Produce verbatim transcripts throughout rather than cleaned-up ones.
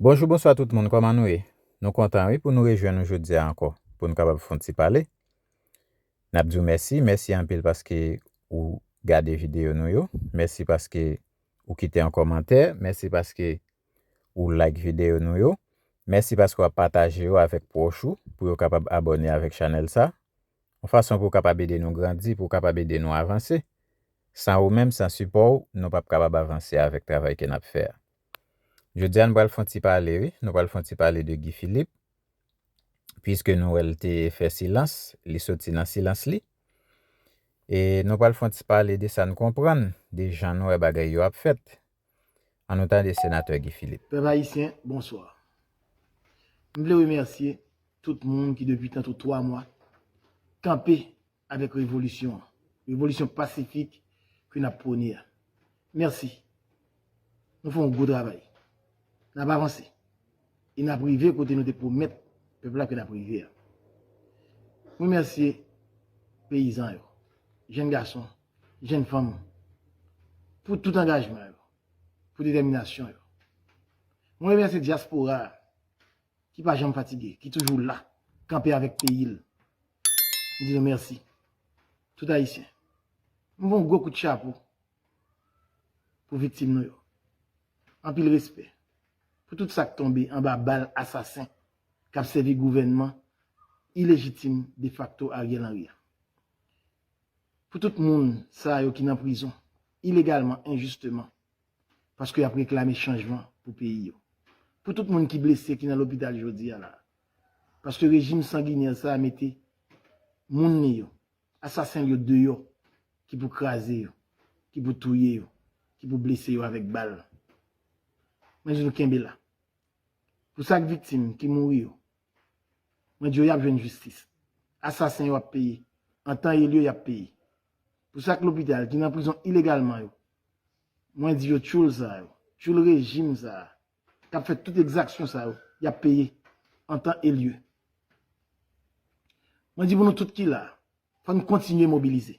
Bonjou, bonswa tout moun, kòman nou ye? Nou kontan wi pou nou rejwenn nou jodi a ankò, pou nou kapab fè yon ti pale. N ap di w mèsi, mèsi anpil paske ou gade videyo nou yo, mèsi paske ou kite yon kòmantè, mèsi paske ou like videyo nou yo, mèsi paske w ap pataje yo avèk pwòch ou pou yo kapab abòne avèk chanèl sa, yon fason pou w kapab ede nou grandi, pou w kapab ede nou avanse. San ou menm, san sipò w, nou p ap kapab avanse avèk travay ke n ap fè a. Jodi a, nou pral fè yon ti pale, wi. Nou pral fè yon ti pale de Guy Philippe, piske nou wè l te fè silans, li soti nan silans li. E nou pral fè yon ti pale de sa n konprann, de jan nou wè bagay yo ap fèt. Ann nou tande senatè Guy Philippe. Pèp ayisyen, bonswa. M vle remèsye tout moun ki depi tantou twa mwa kanpe avèk revolisyon an, revolisyon pasifik ke n ap pwone a. Mèsi. Nou fè yon gwo travay. N ap avanse. E n ap rive kote nou te pwomèt pèp la ke n ap rive a. Mwen remèsye peyizan yo, jèn gason, jèn fanm, pou tout angajman yo, pou detèminasyon yo. Mwen remèsye dyaspora a, ki pa janm fatige, ki toujou la, kanpe avèk peyi l. M di nou mèsi. Tout ayisyen. M voye yon gwo kout chapo pou viktim nou yo. Anpil respè pou tout sa k tonbe anba bal asasen k ap sèvi gouvènman ilejitim defakto Ariel Henry a. Pou tout moun sa yo ki nan prizon ilegalman, enjisteman, paske y ap reklame chanjman pou peyi yo. Pou tout moun ki blese, ki nan lopital jodi a la, paske rejim sanginè sa a mete moun li yo, asasen l yo deyò, ki pou kraze yo, ki pou touye yo, ki pou blese yo avèk bal. Mwen di nou kenbe la. Pou sa k viktim ki mouri yo, mwen di yo y ap jwenn jistis. Asasen yo ap peye. An tan e lye, y ap peye. Pou sa k lopital, ki nan prizon ilegalman yo, mwen di yo tchoul sa yo, tchoul rejim sa a, k ap fè tout egzaksyon sa yo, y ap peye an tan e lye. Mwen di pou nou tout ki la, fò n kontinye mobilize.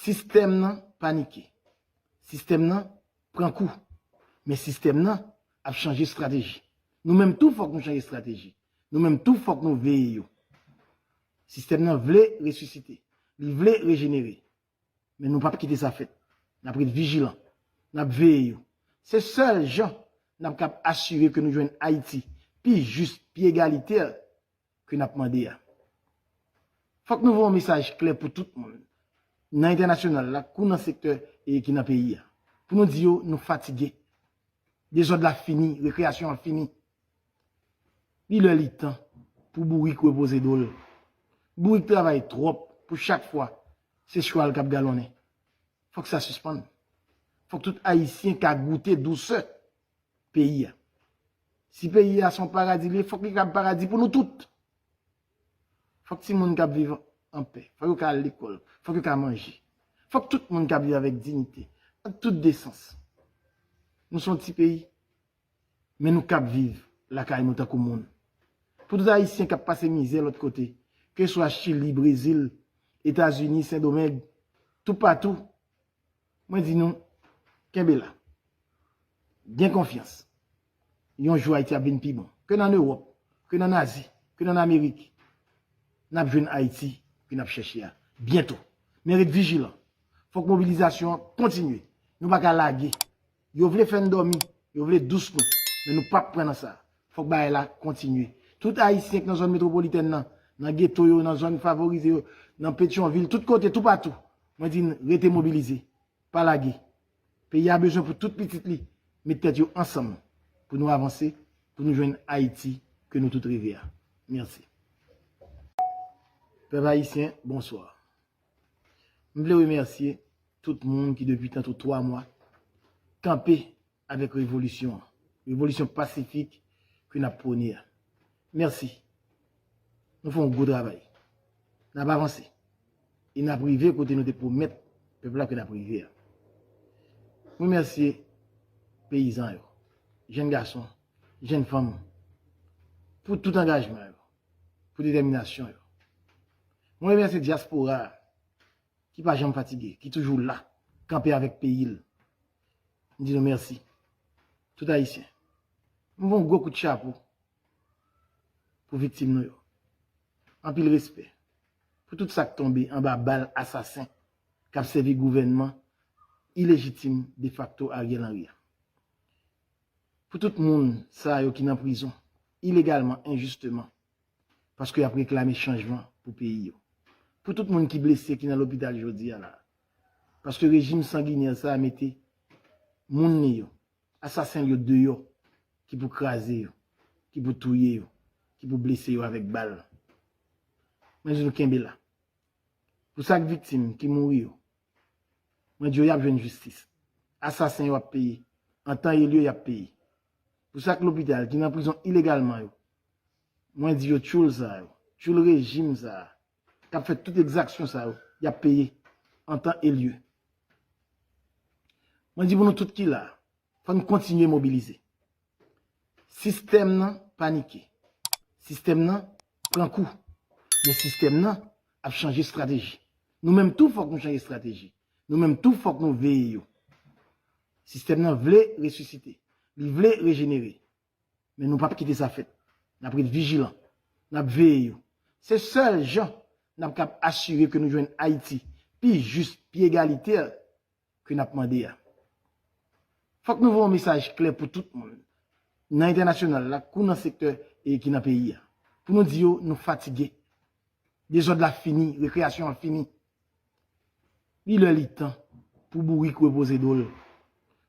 Sistèm nan panike. Sistèm nan pran kou. Men sistèm nan ap chanje estrateji. Nou menm tou fòk nou chanje estrateji. Nou menm tou fòk nou veye yo. Sistèm nan vle resisite. Li vle rejenere. Men nou p ap kite sa fèt. N ap ret vijilan. N ap veye yo. Se sèl jan n ap kab asire ke nou jwenn Ayiti pi jis, pi egalitè ke n ap mande a. Fòk nou voye yon mesaj klè pou tout moun, nan entènasyonal la, kou nan sektè e ki nan peyi a, pou nou di yo nou fatige. Dezòd la fini, rekreyasyon an fini. Li lè li tan pou bourik repoze do l. Bourik travay twòp pou chak fwa se chwal k ap galonnen. Fòk sa sispann. Fòk tout Ayisyen ka goute dousè peyi a. Si peyi a se yon paradi li ye, fòk li ka paradi pou nou tout. Fòk timoun ka viv anpè, fòk yo ka al lekòl, fòk yo ka manje. Fòk tout moun ka viv avèk diyite, ak tout desans. Nou se yon ti peyi, men nou kab viv lakay nou tankou moun. Pou tout Ayisyen k ap pase mizè lòt kote, keswa Chili, Brezil, Etazini, Sendomeng, toupatou, mwen di nou, kenbe la. Gen konfyans. Yon jou Ayiti ap vin pi bon. Ke n ann Ewòp, ke n ann Azi, ke n ann Amerik, n ap jwenn Ayiti ke n ap chèche a byento. Men ret vijilan. Fòk mobilizasyon an kontinye. Nou pa ka lage. Yo vle fè n dòmi, yo vle dous nou, men nou p ap pran nan sa. Fòk bagay la kontinye. Tout Ayisyen k nan zòn metwopolitèn nan, nan geto yo, nan zòn favorize yo, nan Petyonvil, tout kote, toupatou, mwen di n rete mobilize. Pa lage. Peyi a bezwen pou tout pitit li met tèt yo ansanm pou nou avanse, pou nou jwenn Ayiti ke nou tout reve a. Mèsi. Pèp ayisyen, bonswa. M vle remèsye tout moun ki depi tantou twa mwa kanpe avèk revolisyon an, revolisyon pasifik ke n ap pwone a. Mèsi. Nou fè yon gwo travay. N ap avanse. E n ap rive kote nou te pwomèt pèp la ke n ap rive a. M remèsye peyizan yo, jèn gason, jèn fanm, pou tout angajman yo, pou detèminasyon yo. Mwen remèsye dyaspora a, ki pa janm fatige, ki toujou la, kanpe avèk peyi l. M di nou mèsi. Tout Ayisyen. M voye yon gwo kout chapo pou viktim nou yo. Anpil respè pou tout sa k tonbe anba bal asasen k ap sèvi gouvènman ilejitim defakto Ariel Henry a. Pou tout moun sa yo ki nan prizon ilegalman, enjisteman, paske y ap reklame chanjman pou peyi yo. Pou tout moun ki blese, ki nan lopital jodi a la, paske rejim sanginè sa a mete moun li yo, asasen l yo deyò, ki pou kraze yo, ki pou touye yo, ki pou blese yo avèk bal. Mwen di nou kenbe la. Pou sak viktim ki mouri yo, mwen di yo y ap jwenn jistis. Asasen yo ap peye. An tan e lye, y ap peye. Pou sak lopital ki nan prizon ilegalman yo, mwen di yo tchoul sa yo, tchoul rejim sa a, k ap fè tout egzaksyon sa yo, y ap peye an tan e lye. Mwen di pou nou tout ki la, fò n kontinye mobilize. Sistèm nan panike. Sistèm nan pran kou. Men sistèm nan ap chanje estrateji. Nou menm tou fòk nou chanje estrateji. Nou menm tou fòk nou veye yo. Sistèm nan vle resisite. Li vle rejenere. Men nou p ap kite sa fèt. N ap ret vijilan. N ap veye yo. Se sèl jan n ap kab asire ke nou jwenn Ayiti pi jis, pi egalitè ke n ap mande a. Fòk nou voye yon mesaj klè pou tout moun, nan entènasyonal la, kou nan sektè e ki nan peyi a, pou nou di yo nou fatige. Dezòd la fini, rekreyasyon an fini. Li lè li tan pou bourik repoze do l.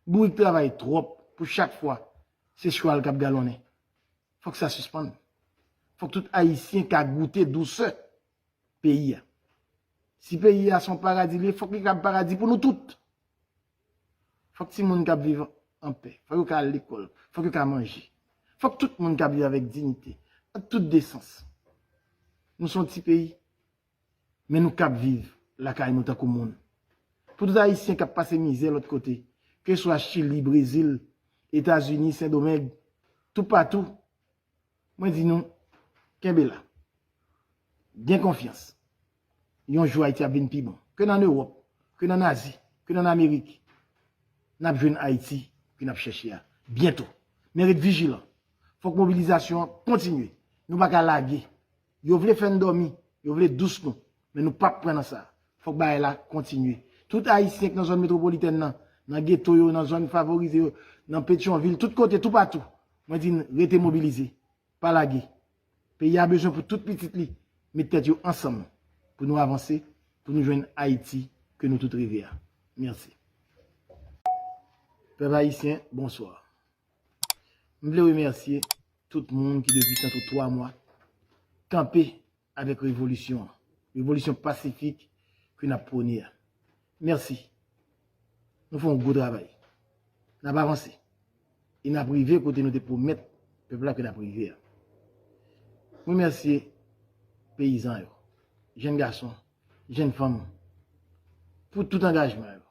Bourik travay twòp pou chak fwa se chwal k ap galonnen. Fòk sa sispann. Fòk tout Ayisyen ka goute dousè peyi a. Si peyi a se yon paradi li ye, fòk li ka paradi pou nou tout. Fòk timoun ka viv anpè. Fòk yo ka al lekòl. Fòk yo ka manje. Fòk tout moun ka viv avèk diyite, ak tout desans. Nou se yon ti peyi, men nou kab viv lakay nou tankou moun. Pou tout Ayisyen k ap pase mizè lòt kote, keswa Chili, Brezil, Etazini, Sendomeng, toupatou, mwen di nou, kenbe la. Gen konfyans. Yon jou Ayiti ap vin pi bon. Ke n ann Ewòp, ke n ann Azi, ke n ann Amerik, n ap jwenn Ayiti ke n ap chèche a byento. Men ret vijilan. Fòk mobilizasyon an kontinye. Nou pa ka lage. Yo vle fè n dòmi, yo vle dous nou, men nou p ap pran nan sa. Fòk bagay la kontinye. Tout Ayisyen k nan zòn metwopolitèn nan, nan geto yo, nan zòn favorize yo, nan Petyonvil, tout kote, toupatou, mwen di n rete mobilize. Pa lage. Peyi a bezwen pou tout pitit li met tèt yo ansanm pou nou avanse, pou nou jwenn Ayiti ke nou tout reve a. Mèsi. Pèp ayisyen, bonswa. M vle remèsye tout moun ki depi tankou twa mwa kanpe avèk revolisyon an, revolisyon pasifik ke n ap pwone a. Mèsi. Nou fè yon gwo travay. N ap avanse. E n ap rive kote nou te pwomèt pèp la ke n ap rive a. M remèsye peyizan yo, jèn gason, jèn fanm, pou tout angajman yo,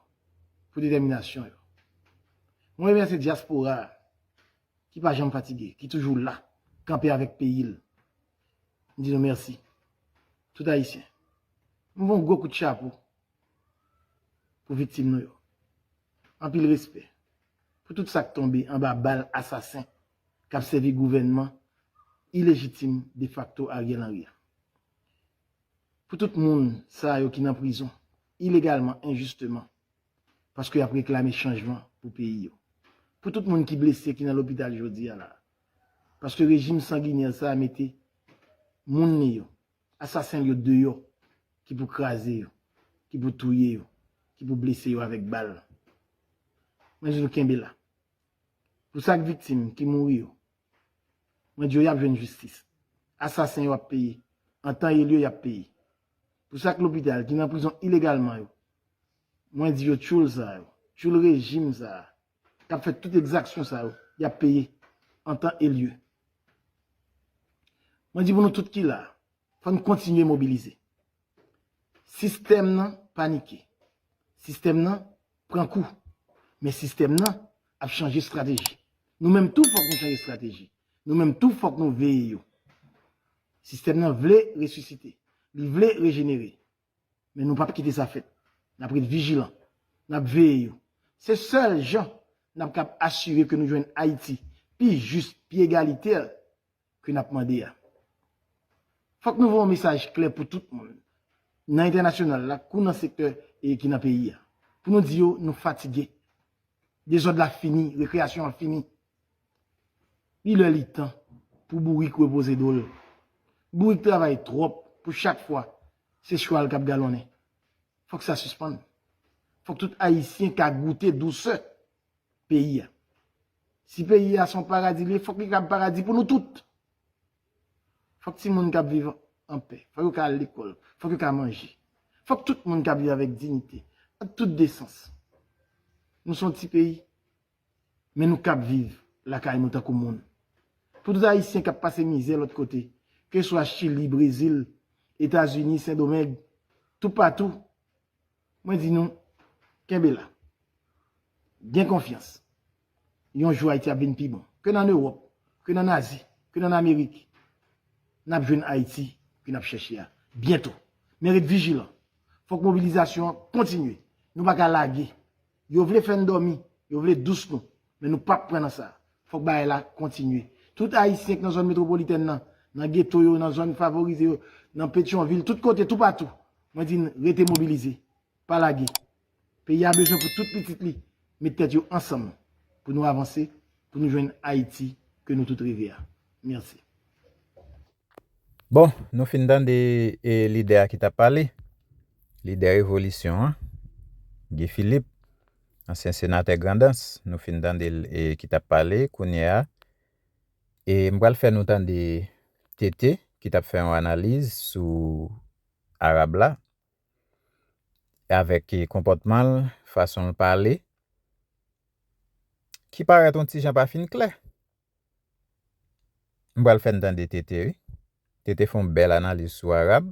pou detèminasyon yo. Mwen remèsye dyaspora a, ki pa janm fatige, ki toujou la, kanpe avèk peyi l. M di nou mèsi. Tout Ayisyen. M voye yon gwo kout chapo pou viktim nou yo. Anpil respè pou tout sa k tonbe anba bal asasen k ap sèvi gouvènman ilejitim defakto Ariel Henry a. Pou tout moun sa yo ki nan prizon ilegalman, enjisteman, paske y ap reklame chanjman pou peyi yo. Pou tout moun ki blese, ki nan lopital jodi a la, paske rejim sanginè sa a mete moun li yo, asasen l yo deyò, ki pou kraze yo, ki pou touye yo, ki pou blese yo avèk bal. Mwen di nou kenbe la. Pou sak viktim ki mouri yo, mwen di yo y ap jwenn jistis. Asasen yo ap peye. An tan e lye, y ap peye. Pou sak lopital ki nan prizon ilegalman yo, mwen di yo tchoul sa yo, tchoul rejim sa a, k ap fè tout egzaksyon sa yo, y ap peye an tan e lye. Mwen di pou nou tout ki la, fò n kontinye mobilize. Sistèm nan panike. Sistèm nan pran kou. Men sistèm nan ap chanje estrateji. Nou menm tou fòk nou chanje estrateji. Nou menm tou fòk nou veye yo. Sistèm nan vle resisite. Li vle rejenere. Men nou p ap kite sa fèt. N ap ret vijilan. N ap veye yo. Se sèl jan n ap kab asire ke nou jwenn Ayiti pi jis, pi egalitè ke n ap mande a. Fòk nou voye yon mesaj klè pou tout moun, nan entènasyonal la, kou nan sektè e ki nan peyi a. Pou nou di yo, nou fatige. Dezòd la fini, rekreyasyon an fini. Li lè li tan pou bourik repoze do l. Bourik travay twòp pou chak fwa se chwal k ap galonnen. Fòk sa sispann. Fòk tout Ayisyen ka goute dousè peyi a. Si peyi a se yon paradi li ye, fòk li ka paradi pou nou tout. Fòk timoun k ap viv anpè, fòk yo ka al lekòl, fòk yo ka manje. Fòk tout moun ka viv avèk diyite, ak tout desans. Nou se yon ti peyi, men nou kab viv lakay nou tankou moun. Pou tout Ayisyen k ap pase mizè lòt kote, keswa Chili, Brezil, Etazini, Sendomeng, toupatou, mwen di nou, kenbe la. Gen konfyans. Yon jou Ayiti ap vin pi bon. Ke n ann Ewòp, ke n ann Azi, ke n ann Amerik, n ap jwenn Ayiti ke n ap chèche a byento. Men ret vijilan. Fòk mobilizasyon an kontinye. Nou pa ka lage. Yo vle fè n dòmi, yo vle dous nou, men nou p ap pran nan sa. Fòk bagay la kontinye. Tout Ayisyen k nan zòn metwopolitèn nan, nan geto yo, nan zòn favorize yo, nan Petyonvil, tout kote, toupatou, mwen di n rete mobilize. Pa lage. Peyi a bezwen pou tout pitit li met tèt yo ansanm pou nou avanse, pou nou jwenn Ayiti ke nou tout reve a. Mèsi. Bon, nou fin tande e, lidè a ki t ap pale. Lidè revolisyon an, Guy Philippe, ansyen senatè Grandans, nou fin tande l e, ki t ap pale kounye a. E m pral fè nou tande Tete ki t ap fè yon analiz sou Arab la, avèk e, konpòtman l, fason l pale, ki parèt yon ti jan pa fin klè. M pral fè n tande Tete wi. Tete fè yon bèl analiz sou Arab.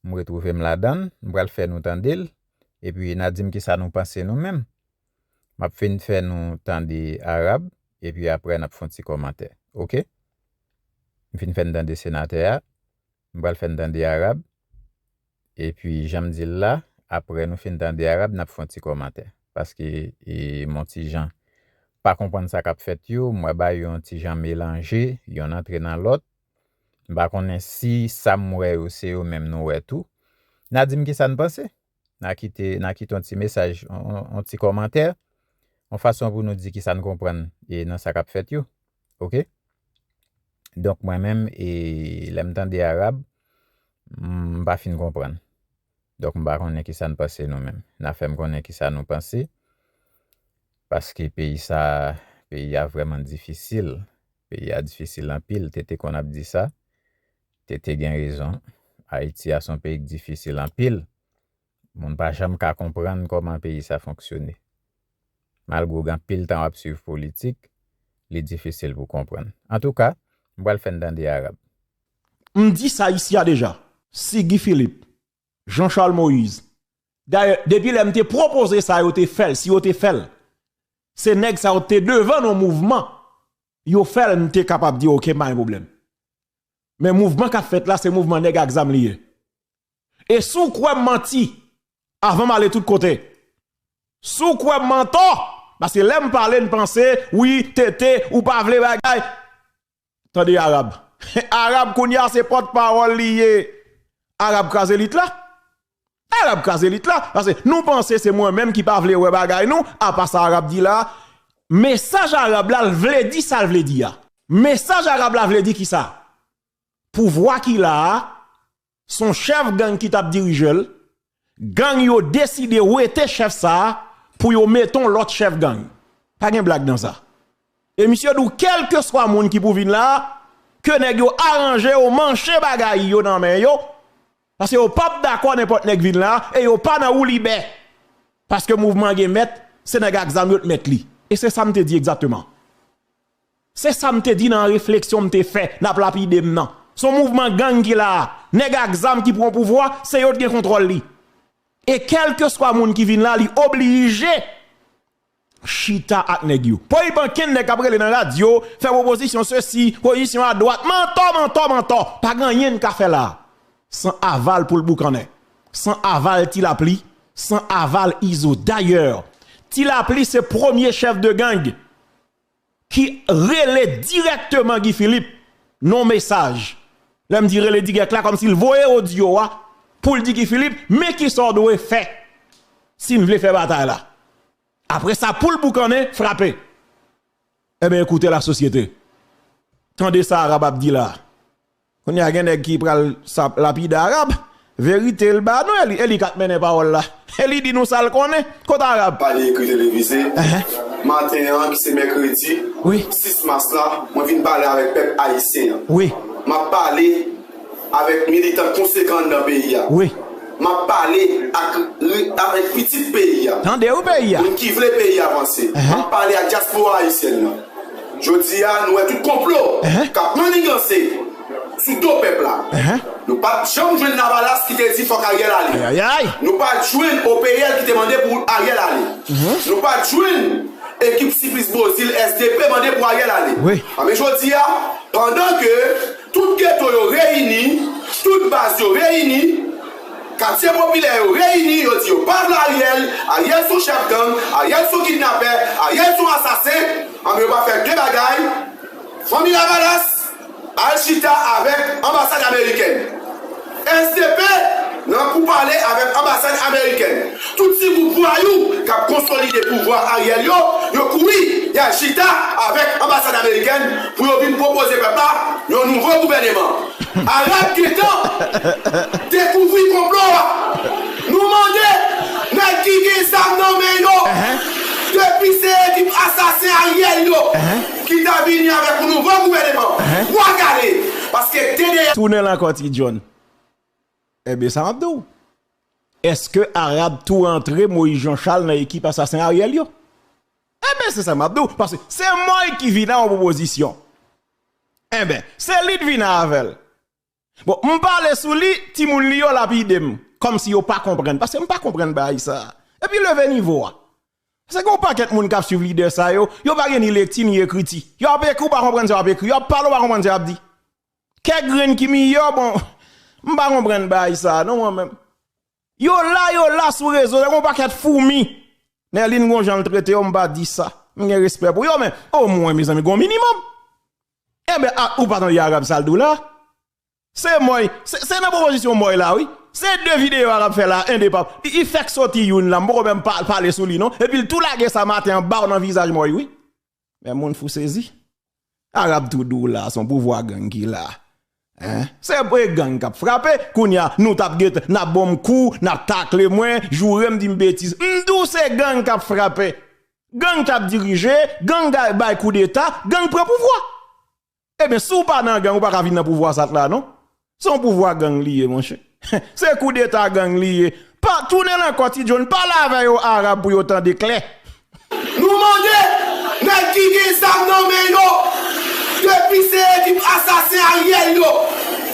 M retwouve m ladan l. M pral fè nou tande l. Epi n a di m kisa nou panse nou menm. M ap fin fè nou tande Arab. Epi aprè n ap fè yon ti kòmantè. Oke? M fin fè n tande senatè a. M pral fè n tande Arab. Epi jan m di l la, aprè nou fin tande Arab, n ap fè yon ti kòmantè. Paske e, m on ti jan pa konprann sa k ap fèt yo, m wè bagay yo yon ti jan melanje, yonn antre nan lòt. M pa konnen si sa m wè yo se yo menm nou wè tou. N a di m kisa n panse. N a kite, n a kite yon ti mesaj, yon, yon, yon ti kòmantè, yon fason pou nou di kisa n konprann e nan sa k ap fèt yo. Oke? Donk mwen menm, e lè m tande Arab, m pa fin konprann. Donk m pa konnen kisa n panse nou menm. N a fè m konnen kisa nou panse. Paske peyi sa, peyi a vrèman difisil. Peyi a difisil anpil. Tete konn ap di sa. Tete gen rezon. Ayiti a se yon peyi k difisil anpil. Moun pa janm ka konprann kòman peyi sa fonksyone. Malgre w gen anpil tan w ap swiv politik, li difisil pou w konprann. Antouka, m pral fè n tande Arab. M di sa isi a deja. Si Guy Philippe, Jean Charles Moïse, dayè, depi lè m te pwopoze sa yo te fè l, si yo te fè l, se nèg sa yo te devan nan mouvman, yo fè l, m te kapab di, oke, m pa gen pwoblèm. Men mouvman k ap fèt la, se mouvman nèg ak zam li ye. E si w kwè m manti, avan m ale tout kote, si w kwè m antò, paske lè m pale, n panse, wi, Tete, ou pa vle bagay. Tande Arab. Arab kounye a se pòtpawòl li ye. Arab kraze lit la. Arab kraze lit la. Paske nou panse se mwen menm ki pa vle wè bagay nou, apa sa Arab di la. Mesaj Arab la, l vle di sa l vle di a. Mesaj Arab la vle di kisa? Pouvwa ki la a, se yon chèf gang ki t ap dirije l. Gang yo deside wete chèf sa a pou yo mete yon lòt chèf gang. Pa gen blag nan sa. E misye di w kèlkeswa moun ki pou vin la a, ke nèg yo aranje yo, manche bagay yo nan men yo, paske yo p ap dakò nenpòt nèg vin la a, e yo pa nan woulibè. Paske mouvman an gen mèt, se nèg ak zam yo t mèt li. E se sa m te di egzakteman. Se sa m te di nan refleksyon m te fè, n ap lapide m nan. Se yon mouvman gang ki la a. Nèg ak zam ki pran pouvwa, se yo t gen kontwòl li. E kèlkeswa moun ki vin la, li oblije chita ak nèg yo. Pa gen okenn nèg k ap rele nan radyo, fè pwopozisyon sesi, pwopozisyon adwat, mantò, mantò, mantò. Pa gen anyen n ka fè la a san aval Poul Boukannen, san aval Ti Lapli, san aval Izo. Dayè, Ti Lapli se premye chèf de gang. ki rele dirèkteman Guy Philippe nan mesaj. Lè m di rele dirèk la, kòmsi l voye odyo a pou l di Guy Philippe, men kisa w dwe fè si n vle fè batay la. Apre sa, pou l boukannen, frape. Ebyen, ekoute lasosyete. Tande sa Arab ap di la. Kounye a gen nèg ki pral sa lapide Arab. Verite l ba nou, e li, e li k ap mennen pawòl la. E li di nou sa l konnen. Kot Arab? Pale ekri televize. Maten an, ki se mèkredi, sis mas la, mwen vin pale avèk pèp ayisyen an. M ap pale avèk militan konsekan anndan peyi a. M ap pale ak, avèk pitit peyi a. Tande wi peyi a. Moun ki vle peyi a vanse. M ap pale ak dyaspora ayisyèn nan. Jodi a, nou wè tout konplo k ap manniganse sou do pèp la. Nou pa t janm jwenn Lavalas ki te di fòk Ariel ale. Nou pa t jwenn O P L ki te mande pou Ariel ale. Nou pa t jwenn ekip Siplis Bozil S D P mande pou Ariel ale. Anben jodi a, pandan ke tout geto yo reyini, tout baz yo reyini, katye popilè yo reyini, yo di yo pa vle Ariel, Ariel se yon chèf gang, Ariel se yon kidnapè, Ariel se yon asasen, anben yo pa fè de bagay. Fanmi Lavalas al chita avèk anbasad amerikèn. S D P nan poupale avèk anbasad amerikèn. Tout ti gwoup vwayou k ap konsolide pouvwa Ariel yo, yo kouri, y al chita avèk anbasad amerikèn pou yo vin pwopoze pèp la yon nouvo gouvèneman. Arab gentan dekouvri konplo a. Nou mande nèg ki gen zam nan men yo, depi se ekip asasen Ariel yo ki ta vini avèk yon nouvo gouvèneman, bwa kale. Paske T D A Tounen l ankò, Ti John. Ebyen, sa m ap di w. Èske Arab tou rantre Moïse Jean Charles nan ekip asasen Ariel yo? Ebyen, se sa m ap di w. Paske se Moy ki vin a yon pwopozisyon. Ebyen, se li t vin avè l. Bon, m pale sou li, timoun li yo lapide m. Kòmsi yo pa konprann. Paske m pa konprann bagay sa a. Epi leve nivo a. Paske gen yon pakèt moun k ap swiv lidè sa yo, yo pa gen ni lekti ni ekriti. Yo ap ekri, ou pa konprann sa y ap ekri. Yo ap pale, ou pa konprann sa y ap di. Kèk grenn ki miyò, bon, m pa konprann bagay sa a, non, mwen menm. Yo la, yo la sou rezo, yo gen yon pakèt foumi. Nèlin gon jan l trete yo, m pa di sa. M gen respè pou yo, men omwen, mezanmi, gon minimòm. Enben, a, ou pa tande Arab sa l di w la? Se Moy, se, se nan pwopozisyon Moy la, wi. Se de videyo Arab fè la, endepan. Li, li fèk soti youn la, m poko menm pa, pale sou li, non. Epi l tou lage sa maten an ba w nan vizaj Moy, wi. Men moun fou sezi. Arab tou di w la, se yon pouvwa gang ki la. Hein? Se vre gang k ap frape. Kounye a, nou t ap gentan, n ap ban m kou, n ap takle mwen, joure m, di m betiz. M di w se gang k ap frape. Gang k ap dirije, gang k ap bay koudeta, gang pran pouvwa. Ebyen, si w pa nan gang, ou pa ka vin nan pouvwa sa t la, non. Se yon pouvwa gang li ye, monchè. Se koudeta gang li ye. Pa, tounen l ankò, Ti John, pale avè yo Arab pou yo tande klè. Nou mande nèg ki gen zam nan men yo, depi se ekip asasen Ariel yo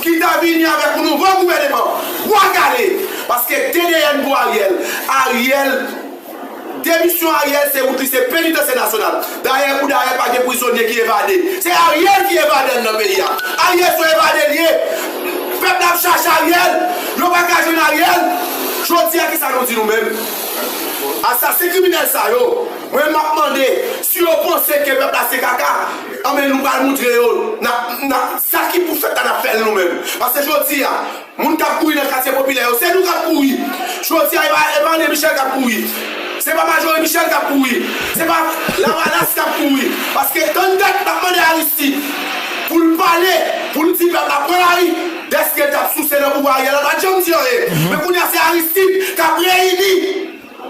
ki ta vini avèk yon nouvo gouvèneman, bwa kale, paske T D N pou Ariel. Ariel, demisyon Ariel se wout li, se penitansye nasyonal. Dayè pou dayè, pa gen prizonye ki evade. Se Ariel ki evade anndan peyi a. Ariel se yon evade li ye. Pèp la ap chache Ariel. Yo pa ka jwenn Ariel. Jodi a, kisa nou di nou menm? Asasen kriminèl sa yo, mwen m ap mande, si yo panse ke pèp la se kaka, anben nou pral moutre yo, n ap, n ap, sa ki pou fèt la, n ap fè l nou menm. Paske jodi a, moun k ap kouri nan katye popilè yo, se nou k ap kouri. Jodi a, e pa, e pa André Michel k ap kouri. Se pa Majorie Michel k ap kouri. Se pa Lavalas k ap kouri. Paske tann dat n ap mande Aristide pou l pale, pou l di pèp la pran lari, dèske l t ap souse nan pouvwa Ariel la, l pa t janm di anyen. Men kounye a, se Aristide k ap reyini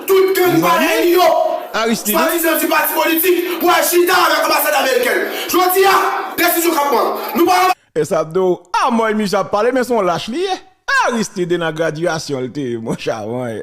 tout gang parèy li yo, swadizan ti pati politik, pou al chita avèk anbasad amerikèn. Jodi a, desizyon k ap pran. Nou pa E sa ap di w, a, Moy misye ap pale, men se yon lach li ye. Aristide nan gradyasyon l te ye, monchè, avan yè.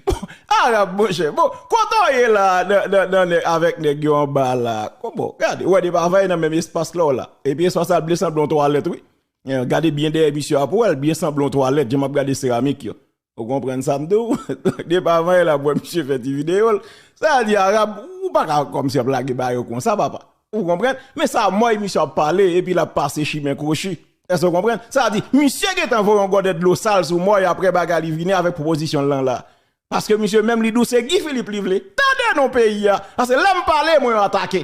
Bon, Arab, monchè, bon, kote w ye la, nan, nan, nan, nèg, avèk nèg yo anba la? Bon, gade, w wè depi avan yè nan menm espas la w la. Epi espas la byen sanble yon twalèt, wi. Eh, gade byen dèyè misye a pou w wè l byen sanble yon twalèt, jan m ap gade seramik yo. Ou konprann sa m di w? Depi avan yè la, m wè misye fè ti videyo l. Sa di Arab, ou pa ka kòmsi ap lage bagay yo konsa, papa. Ou konprann? Men sa Moy misye ap pale, epi l ap pase chimen kwochi. Èske w konprann? Sa di, misye gentan voye yon gòdè dlo sal sou Moy apre bagay li vini avèk pwopozisyon l lan la. Paske misye menm li di w se Guy Philippe li vle. Tande non peyi a. Paske lè m pale, mwen yo atake.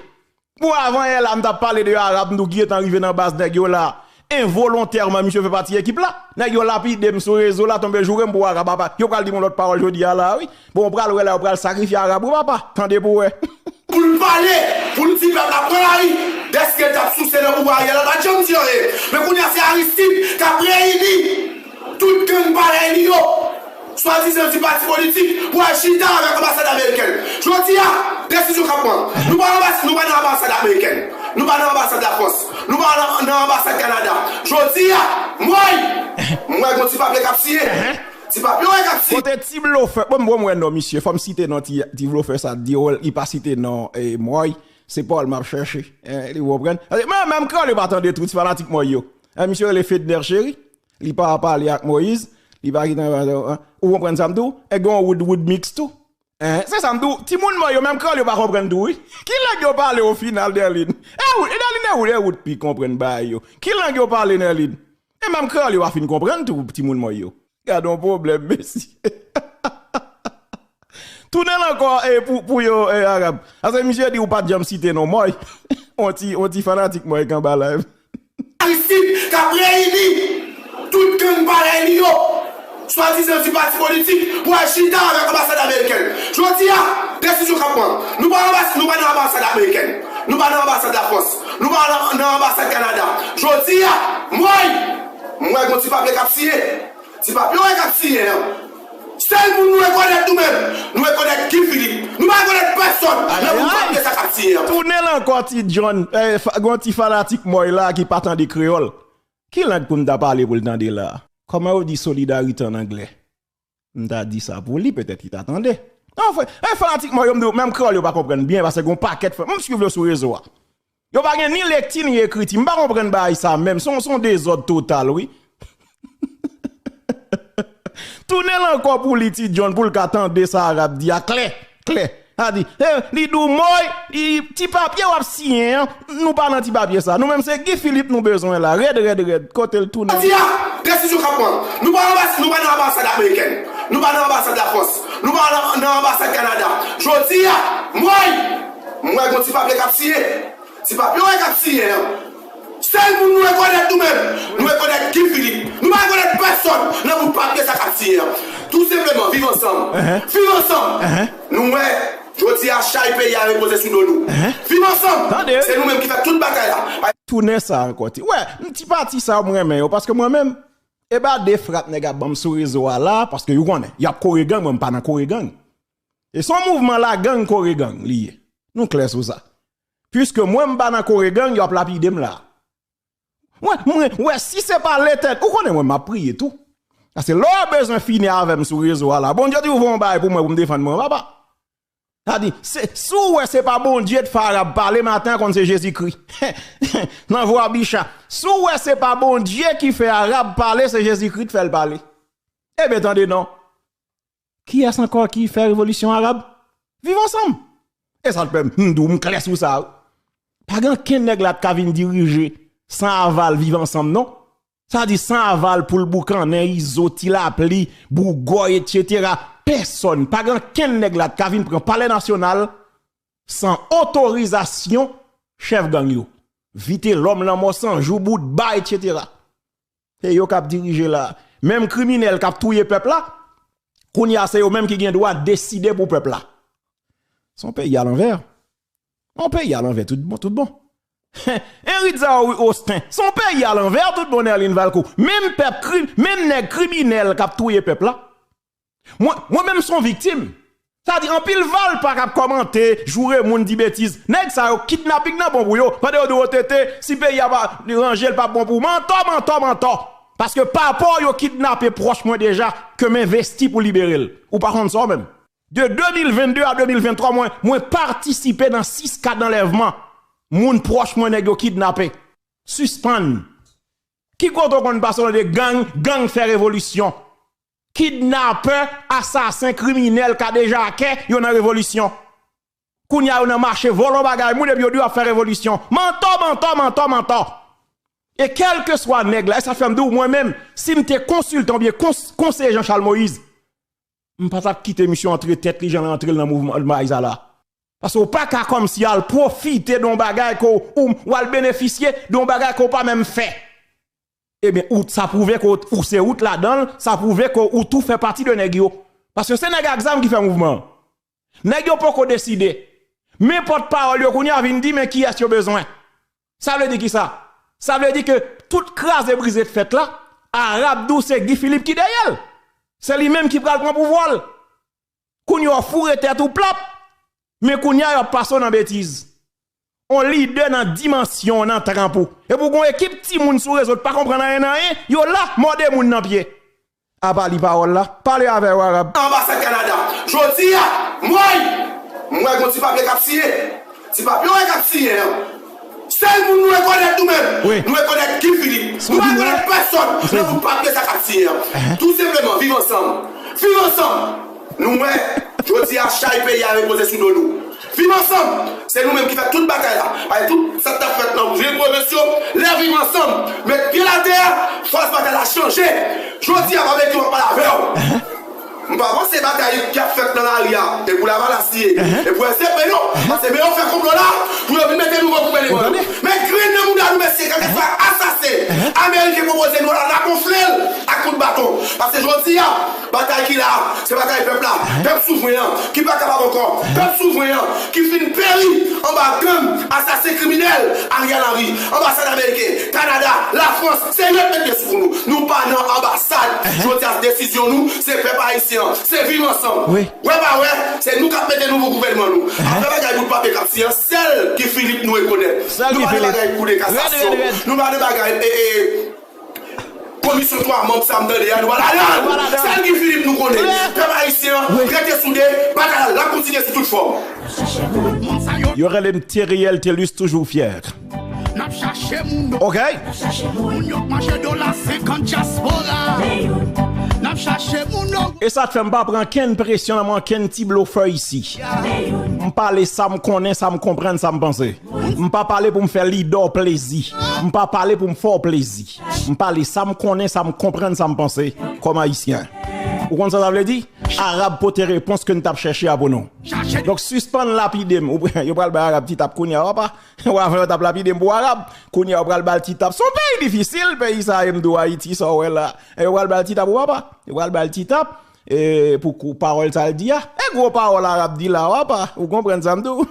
Bon, avan yè la, m t ap pale de Arab, m di w ki gentan rive nan baz nèg yo la. Envolontèman, misye fè pati ekip la. Nèg yo lapide m sou rezo la, tonbe joure m pou Arab apa. Yo pral di m yon lòt pawòl jodi a la, wi. Bon, w pral wè la, yo pral sakrifye Arab, wi, papa. Tande pou w wè. Pou l pale, pou l di pèp la pran lari, dèske l t ap souse nan pouvwa Ariel la, l pa t janm di anyen. Men kounye a, se Aristide k ap reyini tout gang parèy li yo, swadizan ti pati politik, pou al chita avèk anbasad amerikèn. Jodi a, desizyon k ap pran. Nou pa anbas-, nou pa nan anbasad amerikèn. Nou pa nan anbasad Lafrans. Nou pa nan, nan anbasad Kanada. Jodi a, mwen, mwen gon ti papye k ap siyen. Ti papye w wè k ap siyen. Kote ti blofè? Bon, bon, mwen non, misye. Fò m site non ti, ti blofè sa, di, oh, li pa site non, eh, Mòy. Se Pòl m ap chèche. Eh, li konprann. Menm, menm kreyòl yo pa tande tou, ti fanatik Mòy yo. Eh, misye rele Fedner Chéry. Li pa pale ak Moyiz, li pa kite anba, ou konprann sa m di w? E gen yon wood, wood mix tou. Hein? Se sa m di w, timoun mwen yo, menm kreyòl yo pa konprann tou, wi. Ki lang yo pale o final, Nerline? E wood, e Nerline, e wood, e wood pi konprann bagay yo. Ki lang yo pale, Nerline? E menm kreyòl yo pa fin konprann tou, timoun mwen yo. Gad yon pwoblèm, mesye. Tounen l ankò, eh, pou, pou yo, eh, Arab. Paske misye di ou pa t janm site non Mòy. On ti, on ti fanatik Mòy k anba live. Aristide k ap reyini tout gang parèy li yo, swadizan ti pati politik, pou al chita avèk anbasad amerikèn. Jodi a, desizyon k ap pran. Nou pa anbas-, nou pa nan anbasad amerikèn. Nou pa nan anbasad Lafrans. Nou pa nan, nan anbasad Kanada. Jodi a, mwen, mwen gon ti papye k ap siyen. Ti papye w wè k ap siyen an. Sèl moun nou rekonèt nou menm, nou rekonèt Guy Philippe. Nou pa rekonèt pèsonn nan moun papye sa k ap siyen an. Tounen l ankò, Ti John, eh, fa-, gon ti fanatik Mòy la ki pa tande kreyòl. Ki lang pou m ta pale pou l tande la? Kòman yo di solidarite an anglè? M ta di sa pou li, petèt li ta tande. Non, frè, eh, fanatik Mòy yo, m di w, menm kreyòl yo pa konprann byen, paske gon pakèt frè. M swiv yo sou rezo a. Yo pa gen ni lekti ni ekriti. M pa konprann bagay sa menm. Se yon, se yon dezòd total, wi. Tounen l ankò pou li, Ti John, pou l ka tande sa Arab di a klè, klè. Sa di, eh, li di w Mòy, li, ti papye w ap siyen an, nou pa nan ti papye sa. Nou menm se Guy Philippe nou bezwen la. Rèd, rèd, rèd. Kote l tounen? Jodi a, desizyon k ap pran. Nou pa anbas-, nou pa nan anbasad amerikèn. Nou pa nan anbasad Lafrans. Nou pa nan, nan anbasad Kanada. Jodi a, Mòy, mwen gon ti papye k ap siyen. Ti papye w wè k ap siyen an. Sèl moun nou rekonèt nou menm, nou rekonèt Guy Philippe. Nou pa rekonèt pèsonn nan bout papye sa k ap siyen an. Tou senpleman, viv ansanm. Viv ansanm. Nou wè, jodi a, chay peyi a repoze sou do nou. Viv ansanm. Se nou menm ki fè tout bagay la. Tounen sa ankò, ti. Wè, ti pati sa, mwen renmen yo, paske mwen menm, e pa de frap nèg ap ban m sou rezo a la, paske yo konnen, y ap kore gang, mwen m pa nan kore gang. E se yon mouvman la gang kore gang li ye. Nou klè sou sa. Piske mwen m pa nan kore gang, y ap lapide m la. Mwen, mwen, wè, si se pa Letèn-, ou konnen mwen m ap priye tou. Paske lè w bezwen fini avè m sou rezo a la, Bondye di w voye yon bagay pou mwen pou m defann mwen, papa. Sa di, se, si w wè se pa Bondye t fè Arab pale maten an, konn se Jezikri. Nan vwa bicha. Si w wè se pa Bondye ki fè Arab pale, se Jezikri t fè l pale. Ebyen, tande non. Kiyès ankò ki fè revolisyon Arab? Viv ansanm. E sa l fè m, m di w, m klè sou sa, wi. Pa gen ankenn nèg la t ka vin dirije san aval Viv Ansanm, non. Sa di san aval Poul Boukannen, Izo, Ti Lapli, Bougòy, etsetera. Pèsonn, pa gen ankenn nèg la t ka vin pran Palè Nasyonal san otorizasyon chèf gang yo. Vitelòm, Lanmò San Jou, Boutba, etsetera. Se yo k ap dirije la. Menm kriminèl k ap touye pèp la, kounye a se yo menm ki gen dwa deside pou pèp la. Se yon peyi alanvè. Yon peyi alanvè tout bon, tout bon. Henry Dzaoui Austin, se yon peyi alanvè tout bon, Nerline Valcourt. Menm pèp kri-, menm nèg kriminèl k ap touye pèp la. Mwen, mwen menm se yon viktim. Sa di, anpil valpa k ap kòmante, joure moun, di betiz. Nèg sa yo, kidnaping nan bon pou yo. Pandan yo di, O T T, si peyi a pa ranje, l p ap bon pou ou. Mantò, mantò, mantò. Paske papa w yo kidnape pwòch mwen deja, ke m envesti pou libere l. Ou pa konn sa w menm. De de mil venn de a de mil venntwa, mwen, mwen patisipe nan sis ka d anlèvman moun pwòch mwen nèg yo kidnape. Sispann. Ki kote w konn pase w tande gang, gang fè revolisyon? Kidnapè, asasen, kriminèl, kadejakè, yo nan revolisyon. Kounye a yo nan mache vòlò bagay moun epi yo di yo ap fè revolisyon. Mantò, mantò, mantò, mantò. E kèlkeswa nèg la, e sa fè m di w, mwen menm, si m te konsiltan oubyen kons-, konseye Jean Charles Moïse, m pa t ap kite misye antre tèt li jan l antre l nan mouvman mayi sa la. Paske w pa ka kòmsi al pwofite de yon bagay ke w, w al benefisye de yon bagay ke w pa menm fè. Ebyen, ou, sa pwouve ke w, ou se ou t ladan l, sa pwouve ke ou tou fè pati de nèg yo. Paske se nèg ak zam ki fè mouvman an. Nèg yo poko deside. Men pòtpawòl yo kounye a vin di men kiyès yo bezwen. Sa vle di kisa? Sa vle di ke tout kraze brize k fèt la, Arab di w se Guy Philippe ki dèyè l. Se li menm ki pral pran pouvwa l. Kounye a w foure tèt ou plap. Men kounye a y ap pase w nan betiz. On lidè nan dimansyon w, nan tranp ou. Epi w gen yon ekip timoun sou rezo k pa konprann anyen nan anyen, yo la, mòde moun nan pye. Apa li pawòl la? Pale avè yo, Arab. Anbasad Kanada. Jodi a, m wè, m wè gon ti papye k ap siyen. Ti papye w wè k ap siyen an. Sèl moun nou rekonèt nou menm, wi, nou rekonèt Guy Philippe. Nou pa rekonèt pèsòn nan bout papye sa k ap siyen an. Tou senpleman, viv ansanm. Viv ansanm. Nou wè, jodi a, chay peyi a repoze sou do nou. Viv ansanm, se nou menm ki fè tout batay la. Paske tout sa k t ap fèt nan vil pwovens yo, lè viv ansanm met pye l atè a, fòs batay la chanje. Jodi a, Babekyou, m ap pale avè w. M pa panse batay k ap fèt nan lari a, e pou Lavalas li ye, e pou S D P non. Paske men yo fè konplo la, pou yo vin mete nouvo gouvènman yo. Men grenn nan mouda nou, mesye, kèlkeswa asasen ameriken pwopoze nou la, n a gonfle l ak kout baton. Paske jodi a, batay ki la, se batay pèp la. Pèp souvren an, ki pa kapab ankò. Pèp souvren an, ki fin peri anba gang, asasen kriminèl, Ariel Henry, anbasad ameriken, Kanada, Lafrans, se yo k met pye sou kou nou. Nou pa nan anbasad. Jodi a, desizyon nou, se pèp ayisyen an, se viv ansanm. Wi. Wè pa wè, se nou k ap mete nouvo gouvènman nou. Afè bagay bout papye k ap siyen an, sèl Guy Philippe nou rekonèt. Nou pa nan bagay kou de kasasyon. Nou pa nan bagay, e, e, Komisyon twa manm sa m tande a, nou pa ladan l. Sèl Guy Philippe nou konnen. Pèp ayisyen an, rete soude, batay la, l ap kontinye sou tout fòm. Yo rele m Theriel Thelus, toujours fier. N ap chache moun. Ok. N ap chache moun yo k manje dola senkant dyaspora. N ap chache moun yo. E sa k fè m pa pran kenn presyon nan men kenn ti blofè isi. M pale sa m konnen, sa m konprann, sa m panse. M pa pale pou m fè lidè w plezi. M pa pale pou m fè w plezi. M pale sa m konnen, sa m konprann, sa m panse kòm ayisyen. Ou konn sa sa vle di? Arab pote repons ke n t ap chèche a pou nou. Donk, sispann lapide m. Ou, yo pral bay Arab ti tap kounye a, w apa. Ou, avan yo t ap lapide m pou Arab. Kounye a, yo pral ba l ti tap. Se yon peyi difisil, peyi sa a, e m di w Ayiti, sa w wè la. E yo pral ba l ti tap, ou apa. Yo pral ba l ti tap. E pou kou pawòl sa l di a. E gwo pawòl Arab di la, w apa. Ou konprann sa m di w?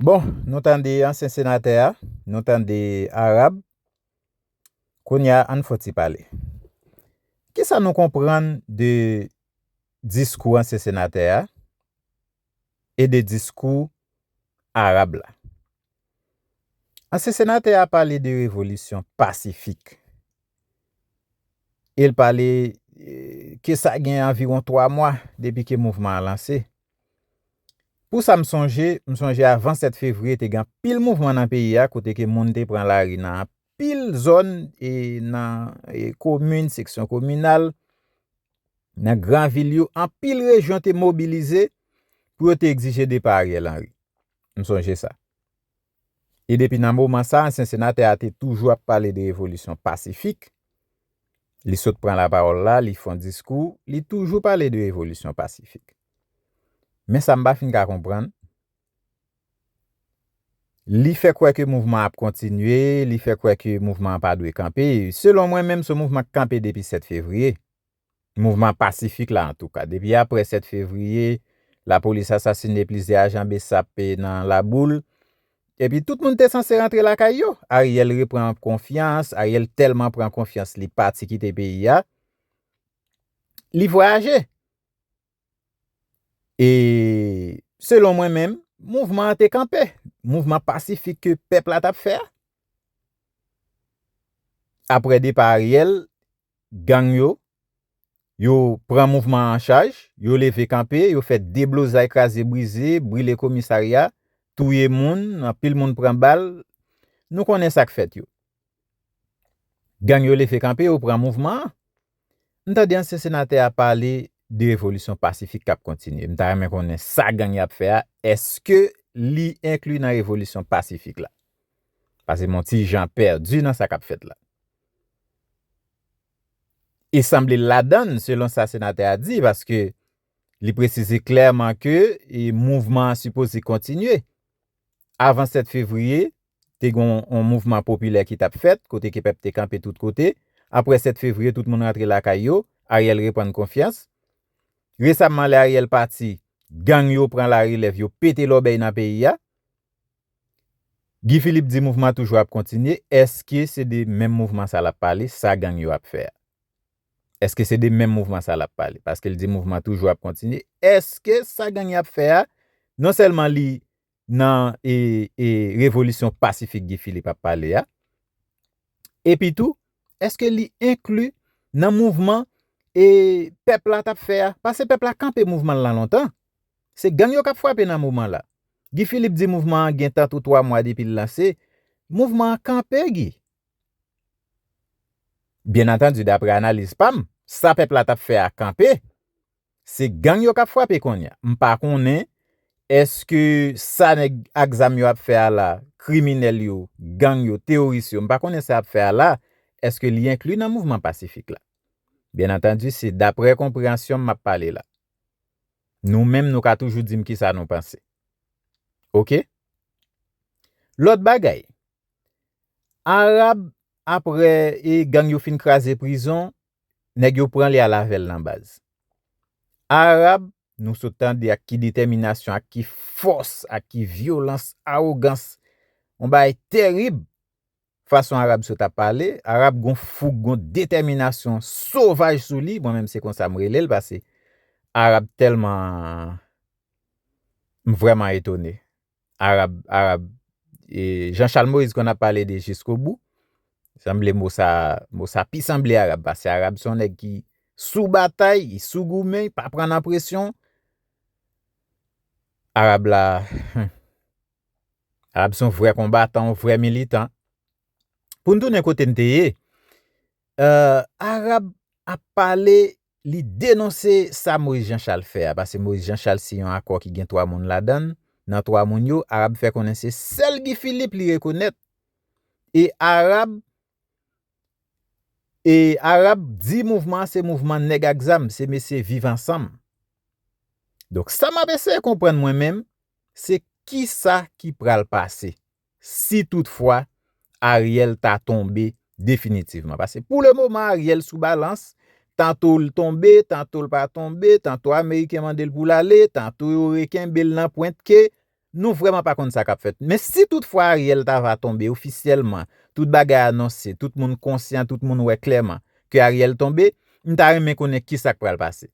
Bon, nou tande ansyen senatè a, nou tande Arab. Kounye a, ann fè yon ti pale. Kisa nou konprann de diskou ansyen senatè a e de diskou Arab la? Ansyen senatè a pale de revolisyon pasifik. E l pale, eh, ke sa gen anviwon twa mwa depi ke mouvman an lanse. Pou sa m sonje, m sonje avan sèt fevriye, te gen anpil mouvman nan peyi a, kote ke moun te pran lari nan anpil zòn, e nan, e komin, seksyon kominal, nan gran vil yo, anpil rejyon te mobilize pou yo te egzije depa Ariel Henry. M sonje sa. E depi nan moman sa, ansyen senatè a te toujou ap pale de revolisyon pasifik. Li sot pran lapawòl la, li fè yon diskou, li toujou pale de revolisyon pasifik. Men sa m pa fin ka konprann, li fè kwè ke mouvman ap kontinye, li fè kwè ke mouvman an pa dwe kanpe. Selon mwen menm, se yon mouvman k kanpe depi sèt fevriye. Mouvman pasifik la, antouka. Depi apre sèt fevriye, lapolis asasine plizyè ajan BSAP nan Laboul. Epi tout moun te sanse rantre lakay yo. Ariel repran konfyans, Ariel tèlman pran konfyans, li pati kite peyi a. Li vwayaje. E selon mwen menm, mouvman an te kanpe. Mouvman pasifik ke pèp la t ap fè a. Apre depa Ariel, gang yo, yo pran mouvman an an chaj, yo leve kanpe, yo fè deblozay, kraze brize, brile komisarya, touye moun, anpil moun pran bal. Nou konnen sa k fèt yo. Gang yo leve kanpe, yo pran mouvman an. M tande ansyen senatè a pale de revolisyon pasifik k ap kontinye. M ta renmen konnen sa gang y ap fè a, èske li enkli nan revolisyon pasifik la? Paske m on ti jan pèdi nan sa k ap fèt la. E sanble l ladann, selon sa senatè a di, paske Li presize klèman ke, e, mouvman an sipoze kontinye. Avan sèt fevriye, te gen yon, yon mouvman popilè ki t ap fèt, kote ke pèp te kanpe tout kote. Apre sèt fevriye, tout moun rantre lakay yo, Ariel reprann konfyans. Resamman, lè Ariel pati, gang yo pran larelèv, yo pete lòbèy nan peyi a. Guy Philippe di mouvman toujou ap kontinye. Èske se de menm mouvman sa l ap pale, sa gang yo ap fè a? Èske se de menm mouvman sa l ap pale? Paske l di mouvman toujou ap kontinye. Èske sa gang yo ap fè a, non sèlman li nan, e, e, revolisyon pasifik Guy Philippe ap pale a, epi tou, èske li enkli nan mouvman, e, pèp la t ap fè a? Paske pèp la kanpe mouvman l lan lontan. Se gang yo k ap frape nan moman la. Guy Philippe di mouvman an gen tankou twa mwa depi l lanse. Mouvman an kanpe, Guy. Byen antandi, daprè analiz pa m, sa pèp la t ap fè a kanpe. Se gang yo k ap frape kounye a. M pa konnen èske sa nèg ak zam yo ap fè a la, kriminèl yo, gang yo, teworis yo, m pa konnen sa y ap fè a la, èske li enkli nan mouvman pasifik la. Byen antandi, se daprè konpreyansyon m m ap pale la. Nou menm, nou ka toujou di m kisa nou panse. Oke? Lòt bagay, Arab, apre, e, gang yo fin kraze prizon, nèg yo pran li al avè l nan baz. Arab, nou sot tande ak ki detèminasyon, ak ki fòs, ak ki vyolans, awogans, yon bagay tèrib. Fason Arab sot ap pale, Arab gon foug, gon detèminasyon sovaj sou li. Mwen menm se konsa m rele l, paske Arab tèlman, m vrèman etone. Arab, Arab, e, Jean Charles Moïse konn ap pale de jiskobou. Sanble mo sa, mo sa pi sanble Arab, paske Arab se yon nèg ki sou batay, li sou goumen, li pa pran nan presyon. Arab la, Arab se yon vrè konbatan, yon vrè militan. Pou n tounen kote n te ye, e, Arab ap pale, li denonse sa Moïse Jean Charles fè a, paske Moïse Jean Charles siyen yon akò ki gen twa moun ladan l. Nan twa moun yo, Arab fè konnen se sèl Guy Philippe li rekonèt. E Arab, e Arab di mouvman an se mouvman nèg ak zam, se mesye Viv Ansanm. Donk, sa m ap eseye konprann mwen menm, se kisa ki pral pase si toutfwa Ariel ta tonbe definitivman. Paske pou le moman, Ariel sou balans, tanto l tonbe, tanto l pa tonbe, tanto Ameriken mande l pou l ale, tanto yo rekenbe l nan pwent ke nou vrèman pa konn sa k ap fèt. Men si toutfwa Ariel ta va tonbe ofisyèlman, tout bagay anonse, tout moun konsyan, tout moun wè klèman ke Ariel tonbe, m ta renmen konnen kisa k pral pase.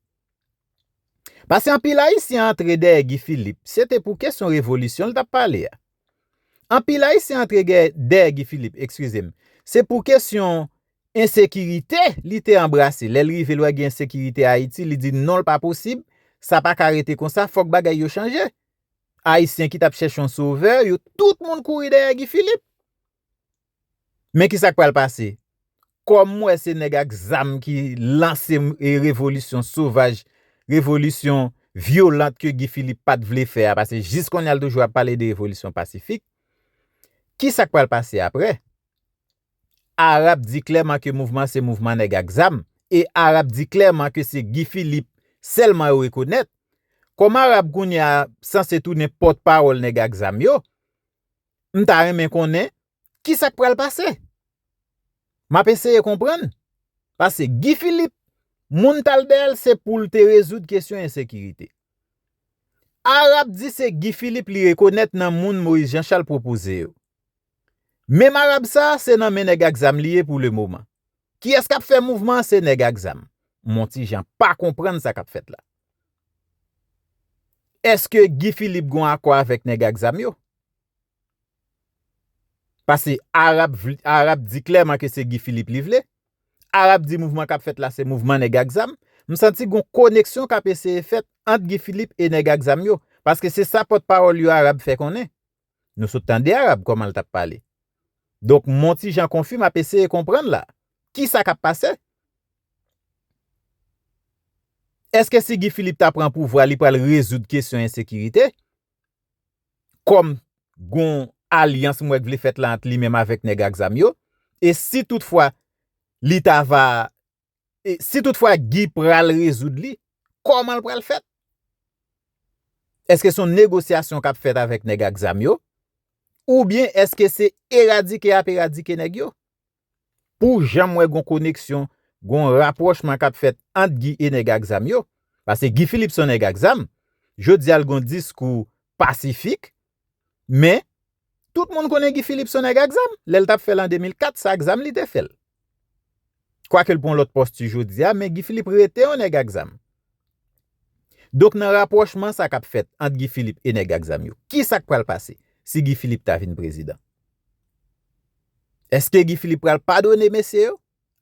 Paske anpil Ayisyen antre dèyè Guy Philippe, se te pou kesyon revolisyon l t ap pale a. Anpil Ayisyen antre gè-, dèyè Guy Philippe, eskize m, se pou kesyon ensekirite li te anbrase. Lè l rive, l wè gen ensekirite Ayiti, li di non, l pa posib, sa pa ka rete konsa, fòk bagay yo chanje. Ayisyen ki t ap chèche yon sovè, yo tout moun kouri dèyè Guy Philippe. Men kisa k pral pase? Kòm m wè se nèg ak zam ki lanse, e, revolisyon sovaj, revolisyon vyolant ke Guy Philippe pa t vle fè a, paske jis kounye a l toujou ap pale de revolisyon pasifik. Kisa k pral pase apre? Arab di klèman ke mouvman se mouvman nèg ak zam, e Arab di klèman ke se Guy Philippe sèlman yo rekonèt. Kòm Arab kounye a sanse tounen pòtpawòl nèg ak zam yo, m ta renmen konnen kisa k pral pase. M ap eseye konprann. Paske Guy Philippe, moun t al dèyè l, se pou l te rezoud kesyon ensekirite. Arab di se Guy Philippe li rekonèt nan moun Moïse Jean Charles pwopoze yo. Menm Arab sa a, se nan men nèg ak zam li ye pou le moman. Kiyès k ap fè mouvman an? Se nèg ak zam. M on ti jan pa konprann sa k ap fèt la. Èske Guy Philippe gon akò avèk nèg ak zam yo? Paske Arab vle, Arab di klèman ke se Guy Philippe li vle. Arab di mouvman k ap fèt la se mouvman nèg ak zam. M santi gon koneksyon k ap eseye fèt ant Guy Philippe e nèg ak zam yo. Paske se sa pòtpawòl yo Arab fè konnen. Nou sot tande Arab kòman l t ap pale. Donk, m on ti jan konfi, m ap eseye konprann la. Kisa k ap pase? Èske si Guy Philippe ta pran pouvwa, li pral rezoud kesyon ensekirite? Kòm gon alyans m wè k vle fèt la ant li menm avèk nèg ak zam yo, e si toutfwa li ta va, e si toutfwa Guy pral rezoud li, kòman l pral fèt? Èske se yon negosyasyon k ap fèt avèk nèg ak zam yo? Oubyen èske se eradike y ap eradike nèg yo? Pou jan m wè gon koneksyon, gon rapwòchman k ap fèt ant Guy e nèg ak zam yo. Paske Guy Philippe se yon nèg ak zam. Jodi a l gon diskou pasifik, men tout moun konnen Guy Philippe se yon nèg ak zam. Lè l t ap fè l an de mil kat, se ak zam li te fè l. Kwake l pran lòt pòsti jodi a, men Guy Philippe rete yon nèg ak zam. Donk nan rapwòchman sa k ap fèt ant Guy Philippe e nèg ak zam yo, kisa k pral pase si Guy Philippe ta vin prezidan? Èske Guy Philippe pral padone mesye yo?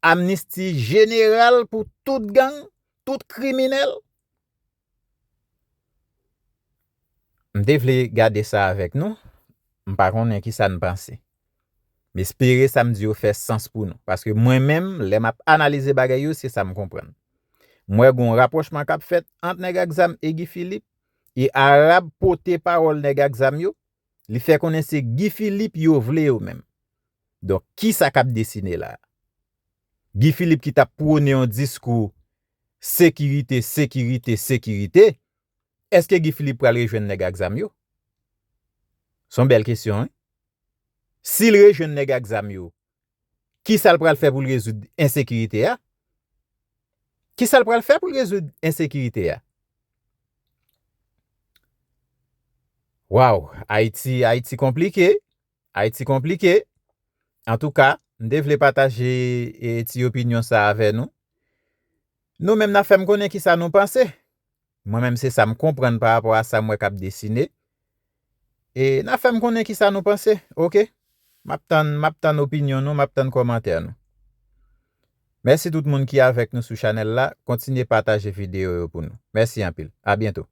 Amnisti jeneral pou tout gang, tout kriminèl? M te vle gade sa avèk nou. M pa konnen kisa n panse. M espere sa m di yo fè sans pou nou. Paske mwen menm, lè m ap analize bagay yo, se sa m konprann. M wè gon rapwòchman k ap fèt ant nèg ak zam e Guy Philippe, e Arab pote pawòl nèg ak zam yo, li fè konnen se Guy Philippe yo vle yo menm. Donk, kisa k ap desine la? Guy Philippe ki t ap pwone yon diskou sekirite, sekirite, sekirite, èske Guy Philippe pral rejwenn nèg ak zam yo? Se yon bèl kesyon, wi. Si l rejwenn nèg ak zam yo, kisa l pral fè pou l rezoud ensekirite a? Kisa l pral fè pou l rezoud ensekirite a? Waw, Ayiti, Ayiti konplike. Ayiti konplike. Antouka, m te vle pataje, e, ti opinyon sa avè nou. Nou menm n ap fè m konnen kisa nou panse. Mwen menm se sa m konprann pa rapò a sa m wè k ap desine. E n ap fè m konnen kisa nou panse, oke? M ap tann, m ap tann opinyon nou, m ap tann kòmantè nou. Mèsi tout moun ki avèk nou sou chanèl la. Kontinye pataje videyo yo pou nou. Mèsi anpil. A byento.